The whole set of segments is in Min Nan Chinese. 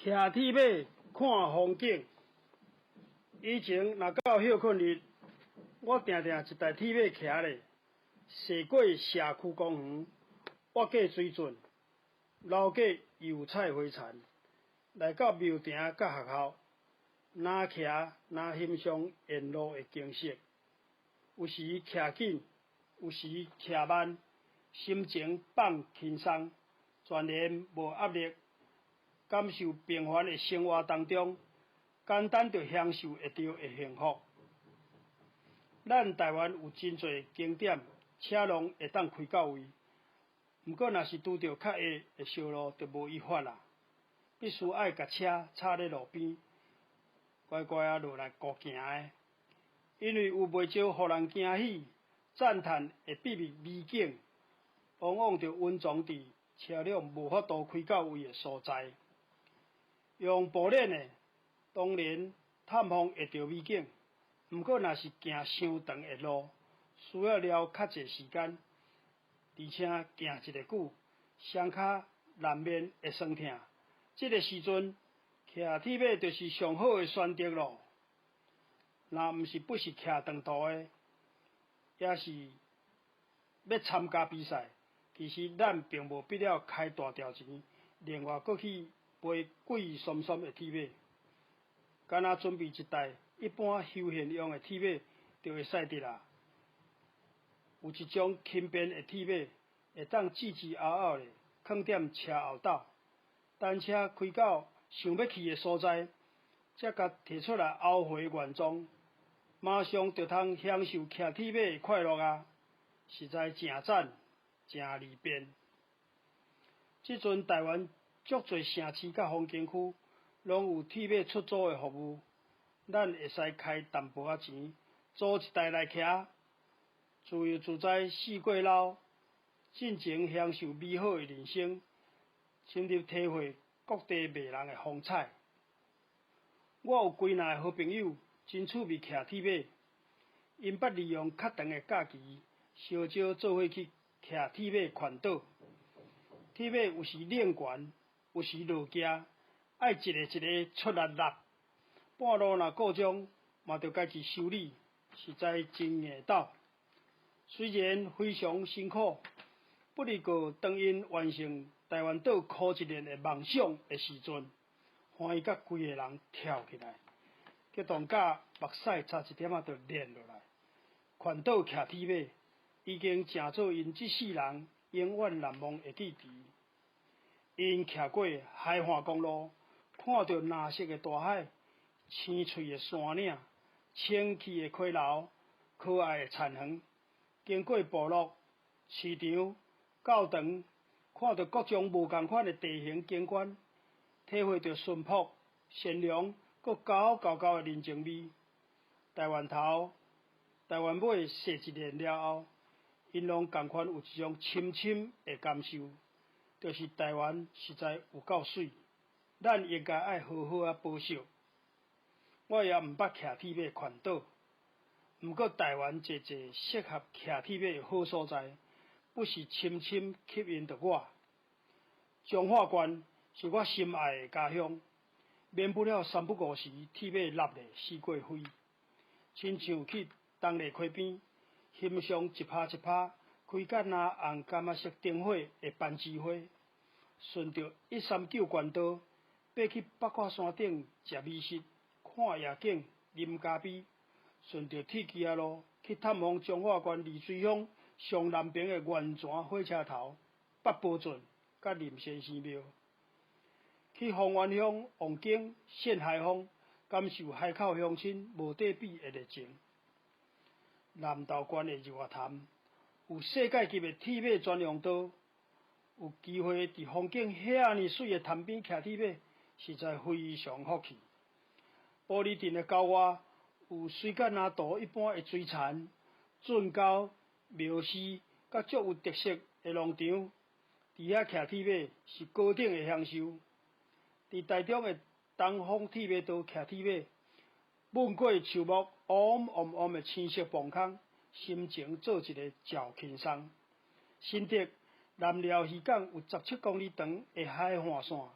騎鐵馬看風景。以前若到歇睏日，我定定一台鐵馬騎咧，踅過社區公園，越過水圳，流過油菜花田，來到廟埕佮學校，若騎若欣賞沿路的景色。有時騎緊，有時騎慢，心情放輕鬆，全然無壓力。感受平凡的生活當中，簡單就享受會著的幸福。咱台灣有真濟景點，車攏會當開到位。毋過若是拄著較下的小路，就無伊法啦，必須愛共車插咧路邊，乖乖仔落來顧行的。因為有袂少予人驚喜、讚嘆的秘密美景，往往就隱藏佇車輛無法度開到位的所在。用步練的，當然探訪會著美景，毋過若是行傷長的路，需要了較濟時間，而且行一个久，雙跤難免會酸疼。這个時陣，騎鐵馬就是上好的選擇囉。若毋是不是騎長途的，抑是欲參加比賽，其實咱並無必要開大條錢，另外閣去買貴鬆鬆的鐵馬，干焦準備一台一般休閒用的鐵馬就會使得啦。有一種輕便的鐵馬，會當吱吱拗拗的囥踮車後斗，單車開到想欲去的所在，才共提出來拗回原狀，馬上就通享受騎鐵馬的快樂啊！實在誠讚，誠利便。這陣台灣足濟城市佮風景區，攏有鐵馬出租的服務，咱會使開淡薄仔錢，租一台來騎，自由自在四過繞，盡情享受美好的人生，深入體會各地迷人的風采。我有幾若个好朋友，真趣味騎鐵馬，𪜶捌利用較長的假期，相招做伙去騎鐵馬環島。鐵馬有時練懸，有時落崎，愛一个一个出力搦。半路若故障，嘛著家己修理，實在真硬鬥。雖然非常辛苦，不過當𪜶完成台灣島箍一練的夢想的時陣，歡喜甲規个人跳起來，激動甲目屎差一點仔就練落來。環島騎鐵馬已經成做𪜶這世人永遠難忘的記憶。𪜶騎過海岸公路，看著藍色的大海、青翠的山嶺、清氣的溪流、可愛的田園，經過部落、市場、教堂，看著各種無仝款的地形景觀，體會著淳樸、善良、閣厚厚的人情味。台灣頭、台灣尾踅一輪了後，𪜶攏仝款有一種深深的感受，就是台灣實在有夠媠，咱應該愛好好仔保守。我也毋捌騎鐵馬環島，毋過台灣濟濟適合騎鐵馬的好所在，不時深深吸引著我。彰化縣是我心愛的家鄉，免不了三不五時鐵馬搦咧四界飛，親像去東麗溪邊，欣賞一葩一葩開甲若紅柑仔色燈火的攀枝花，順著139縣道，爬去八卦山頂食美食、看夜景、啉咖啡，順著鐵枝仔路去探訪彰化縣麗水鄉上南邊的源泉火車頭、八寶圳佮林先生廟，去豐原鄉王景蜆海風，感受海口鄉親無得比的熱情。南投縣的日月潭有世界級的鐵馬專用道，有機會佇風景遐爾媠的潭邊騎鐵馬，實在非常福氣。埔里鎮的郊外有水甲若圖一般的水田、圳溝、廟寺，佮足有特色的農場，佇遐騎鐵馬是高等的享受。佇台中的東風鐵馬道騎鐵馬，吻過樹木烏黃黃的青色磅空，心情做一个較輕鬆。新竹南寮漁港有17公里長的海岸線，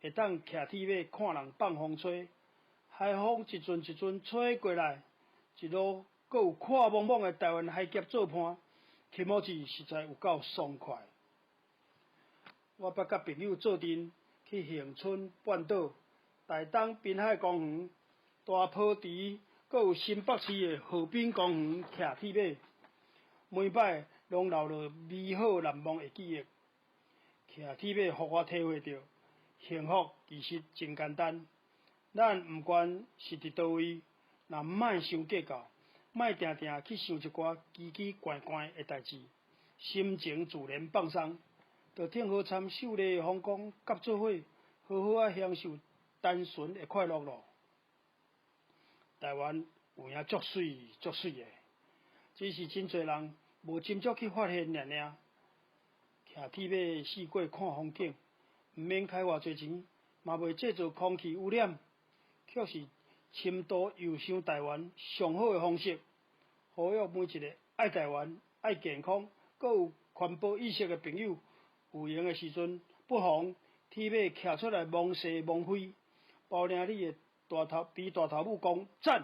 會當騎鐵馬看人放風吹，海風一陣一陣吹過來，一路閣有闊茫茫的台灣海峽做伴，気持ち實在有夠爽快。我捌佮朋友做陣去恆春半島、台東濱海公園、大坡池，閣有新北市的河濱公園騎鐵馬，每擺攏留落美好難忘的記憶。騎鐵馬予我體會著，幸福其實真簡單。咱毋管是佇佗位，若莫傷計較，莫定定去想一寡奇奇怪怪的代誌，心情自然放鬆，就挺好參秀麗的風光佮做伙，好好仔享受單純的快樂囉。台灣有影足媠足媠的，只是真濟人無斟酌去發現爾爾。騎鐵馬四界看風景，毋免開偌濟錢，嘛袂製造空氣污染，卻是深度遊賞台灣上好的方式。呼籲每一个愛台灣、愛健康、閣有環保意識的朋友，有閒的時陣，不妨鐵馬騎出來摸西摸灰，包領你的大頭比大頭母講讚。